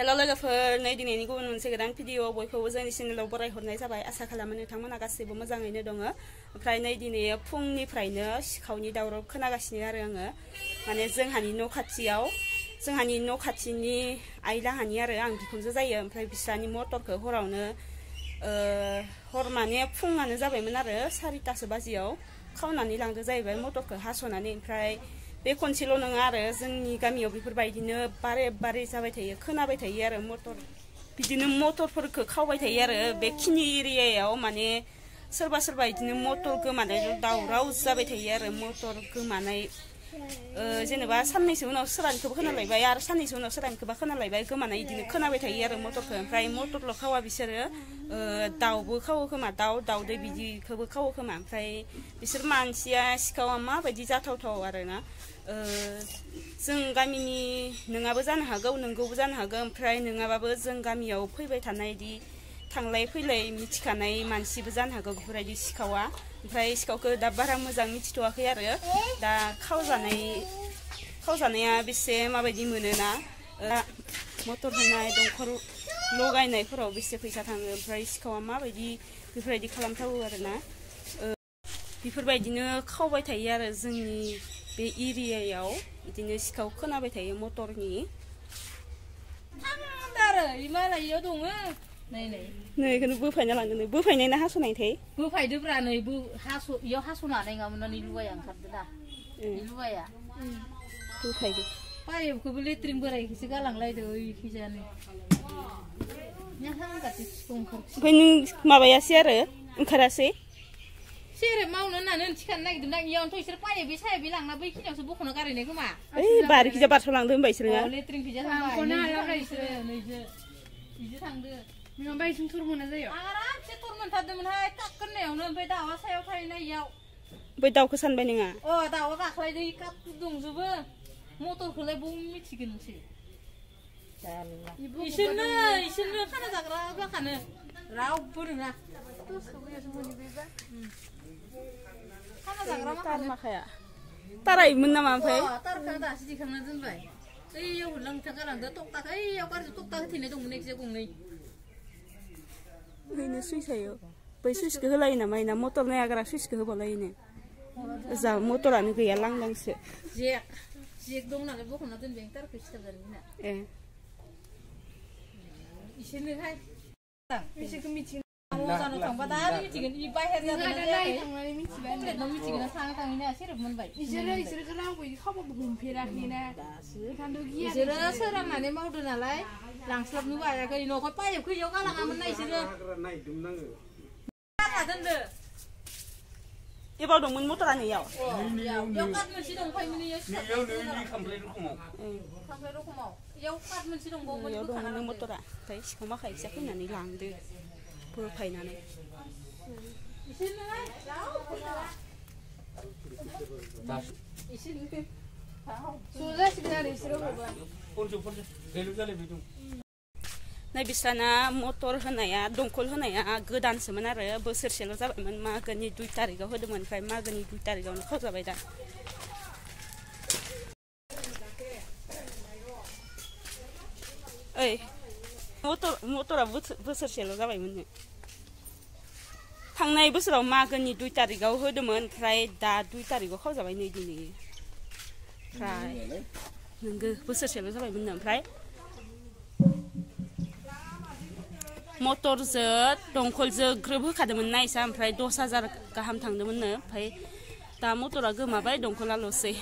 hello लोगोफोर नै दिनैनि गुबुन मोनसे गोदान भिडिअ बयखौबो जोंनि चेनेलाव बरायहरनाय जाबाय आसा खालामो नोंथांमोना गासैबो मोजाङैनो दङ ओमफ्राय नै दिनै फुंनिफ्रायनो सिखावनि दावराव खोनागासिनो आरो आङो माने जोंहानि न' खाथिनि आइलाहानि आरो आं बिखुनजो जायो ओमफ्राय बिस्रानि मटरखौ हरावनो हर माने फुङानो जाबायमोन आरो 4टासो बाजियाव खावनानै लांदो जाहैबाय मटरखौ हास'नानै ओमफ्राय बे खनसेल' नङा आरो जोंनि गामियाव बेफोरबायदिनो बारे जाबाय थायो खोनाबाय थायो आरो बिदिनो मटरफोरखौ खावबाय थायो आरो बेखिनि एरियायाव माने सोरबा बिदिनो मटर गोमानाय दावराव जाबाय थायो आरो मटर गोमानाय जेनेबा साननैसो उनाव सोरांखौबो खोनालायबाय आरो साननैसो उनाव सोरांखौबा खोनालायबाय गोमानाय बिदिनो खोनाबाय थायो आरो मटरखौ ओमफ्राय मटरल' खावा बिसोरो दाउबो खावो खोमा दाउदै बिदिखौबो खावो खोमा ओमफ्राय बिसोर मानसिया सिखावा माबायदि जाथावथाव आरोना जों गामिनि नङाबो जानो हागौ नंगौबो जानो हागौ ओमफ्राय नङाबाबो जों गामियाव फैबाय थानाय इदि थांलाय फैलाय मिथिखानाय मानसिबो जानो हागौ बेफोरबायदि सिखावा ओमफ्राय सिखावखौ दा बारा मोजां मिथिथ'वाखै आरो दा खावजानाया बेसे माबायदि मोनोना मटर होनाय दंखल लगायनायफोराव बेसे फैसा थाङो ओमफ्राय सिखावा माबायदि बेफोरबायदि खालामथावो आरोना बेफोरबायदिनो खावबाय थायो आरो जोंनि बे एरियायाव बिदिनो सिखाव खोनाबाय थायो मटरनि नै बेखौनो बोफायना लांदों बोफायनाय ना हास'नायथाय बोफायदोब्रा नै इयाव हास'नानै नङामोन लुबाया ओंखारदों लुबाया बोफायदो पाइपखौबो लेट्रिन बोरायखौसो गालांलायदो इखिजानो ओमफ्राय नों माबायासै आरो ओंखारासै सेरेब मावनो होननानै थिखानो नागिरदों ना इयावनोथ' इसोर पाइप बे साइप लांना बैखिनियावसो बख'नो गारहैनाय खोमा ओइ बारिखिजा बारस'लांदो होनबा इसोरो लेट्रिन खिजा थांबाय बिदि थांदो नङाबा इसिं थुर मोना जायो आरामसे थुर मोनथारदोंमोनहाय काप गोननायावनो ओमफ्राय दाउआ सायाव थाहैनाय इयाव ओमफ्राय दाउखौ सानबाय नोङा दाउआ गाख्लायदो काप दंजोबो मटरखौलाय बबाव मिथिगोन नोंसोर इसोरनो खाना जाग्रा बाखानो रावबो नङा खाना जाग्रा माखाया तारायमोन नामा ओमफ्राय तारखौ दासो दिखांना दोनबाय ओइयाव हरलांथां गालांदो टक्टाखौ ओइयाव गारजो टक्टा होथेनाय दंमोन एकसे गंनै ओरैनो सुइस होयो बै सुइसखौ होलायो नामा इना मटर नायाग्रा सुइसखौ होबालायनो जा मटरानो गैया लांदांसो जेक दं नालाय बख'ना दोनबाय तारखौ सिथाबजानो ए इसोरनोहाय बिसोरखौ मिथिगोन मजानो थांबा दा मिथिगोन इ बाहेर थांनानै मिथिबाय मिथिगोन थाङा सेरेब मोनबाय इसोरखौ रावबो इदि खावबाबो हमफेराखैना इसोरो सोरांनानै मावदो नालाय लांस्लाबनो बायाखै न'खौ पाइपखौ इयाव गालाङामोन ना इसोरो गारना दोनदो एबाव दंमोन मटरानो इयाव काट मोनसे दंफायमोन इयाव खामफ्लाय रखमाव इयाव काट मोनसे दंबावोमोन इयाव दंमोन मटरा ओमफ्राय सिखाव माखायसा फैनानै लांदो बोफायनानै नै बिस्राना मटर होनाया दंखल होनाया गोदानसोमोन आरो बोसोरसेल' जाबायमोन मागोनि 2 तारिखआव होदोंमोन ओमफ्राय मागोनि 2 तारिखआवनो खावजाबाय दा ओइ मटरा बोसोरसेल' जाबायमोन थांनाय बोसोराव मागोनि 2 तारिखआव होदोंमोन ओमफ्राय दा 2 तारिखआव खावजाबाय नै दिनै ओमफ्राय नोंगो बोसोरसेल' जाबायमोन ओमफ्राय मटरजों दंखलजों ग्रोब होखादोंमोन ना इसा ओमफ्राय 10,000 गाहाम थांदोंमोननो ओमफ्राय दा मटरा गोमाबाय दंखलाल'सै